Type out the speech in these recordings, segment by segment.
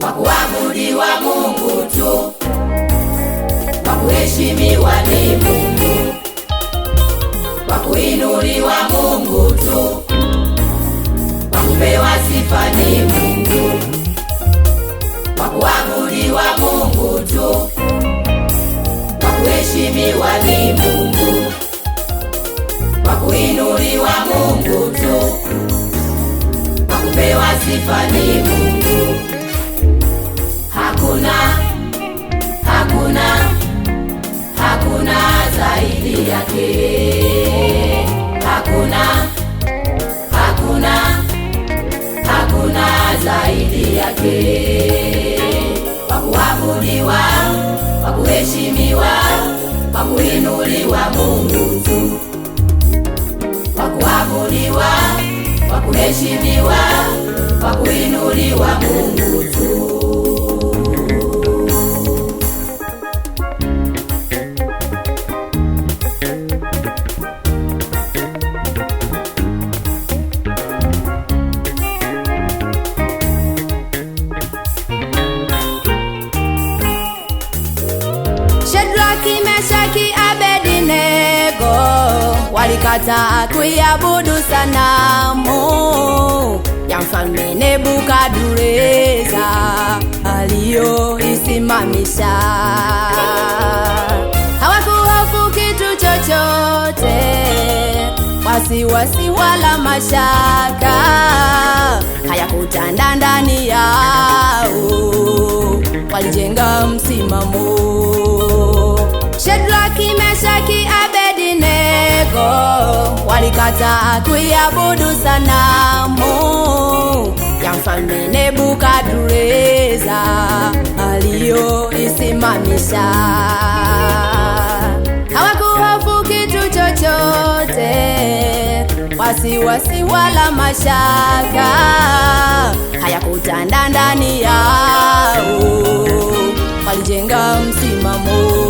Wa kuabudiwa Mungu tu, wa kuheshimiwa ni Mungu, wa kuinuliwa Mungu tu, wa kupewa sifa ni Mungu, wa kuabudiwa Mungu tu, wa kuheshimiwa ni Mungu, wa kuinuliwa Mungu tu, wa kupewa sifa ni Mungu. Hakuna, hakuna, hakuna zaidi yake. Hakuna, hakuna, hakuna zaidi yake. Wa kuabudiwa, wa kuheshimiwa, wa kuinuliwa Mungu tu. Wa kuabudiwa, wa kuheshimiwa, wa kuinuliwa Mungu tu. Shadraki, Meshaki, Abednego walikataa kuiabudu sanamu ya mfalme Nebukadreza aliyoisimamisha. Hawakuhofu kitu chochote, wasiwasi wala mashaka hayakutanda ndani yao, walijenga msimamo. Shadraki, Meshaki, Abednego walikataa kuiabudu sanamu ya mfalme Nebukadreza aliyoisimamisha. Hawakuhofu kitu chochote, wasiwasi wala mashaka hayakutanda ndani yao, walijenga msimamo.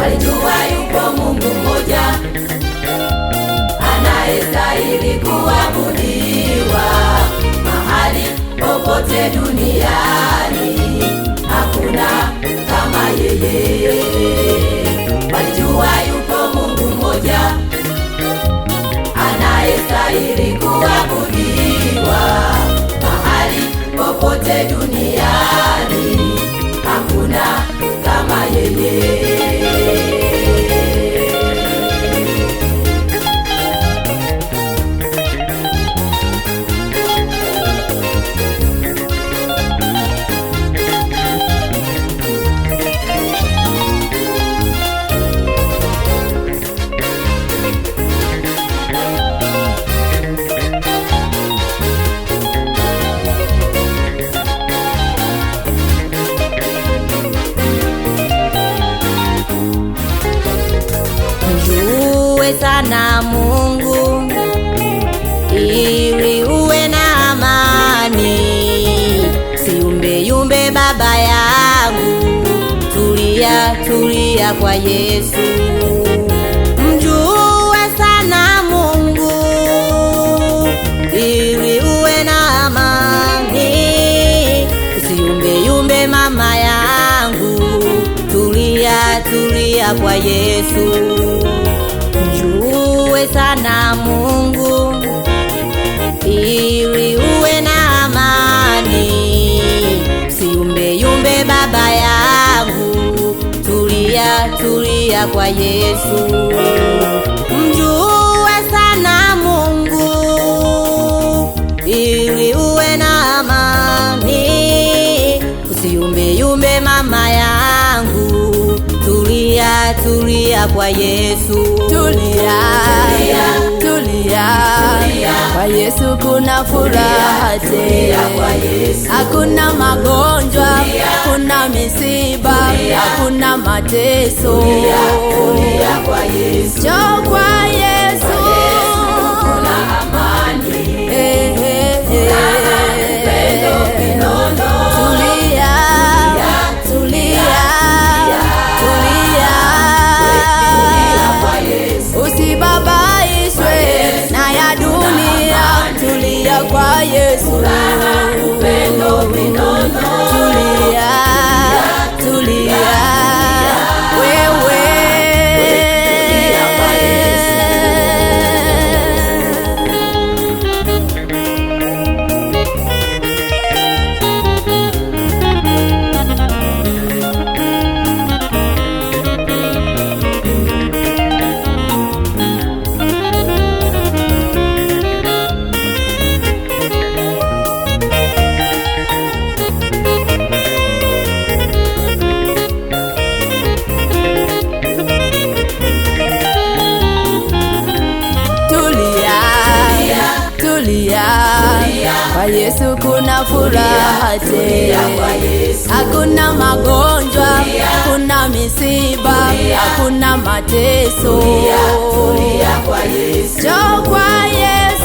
Walijua yupo Mungu mmoja anayestahili kuabudiwa mahali popote duniani, hakuna kama yeye. Walijua yupo Mungu mmoja anayestahili kuabudiwa mahali popote duniani, hakuna kama yeye. Mjue sana Mungu ili uwe na amani, siumbe yumbe baba yangu, tulia tulia kwa Yesu. Mjue sana Mungu ili uwe na amani, usiumbe yumbe mama yangu, tulia tulia kwa Yesu. Mjue sana Mungu ili uwe na amani, siumbe yumbe baba yangu, tulia tulia kwa Yesu. Mjue sana Mungu ili uwe na amani, usiumbe yumbe mama yangu, tulia tulia kwa Yesu. Tulia, tulia, kwa Yesu kuna furaha tele, hakuna magonjwa, hakuna misiba, hakuna mateso. Tulia kwa Yesu, Njoo kwa Yesu, kuna amani, eh, eh, eh. upendo vinono. Tulia, tulia, tulia, Kwa Yesu, usibabaishwe na ya dunia, tulia kwa Yesu. upendo vinono. kuna furaha tele, hakuna magonjwa, hakuna misiba, hakuna mateso. Kwa Yesu. Njoo kwa Yesu.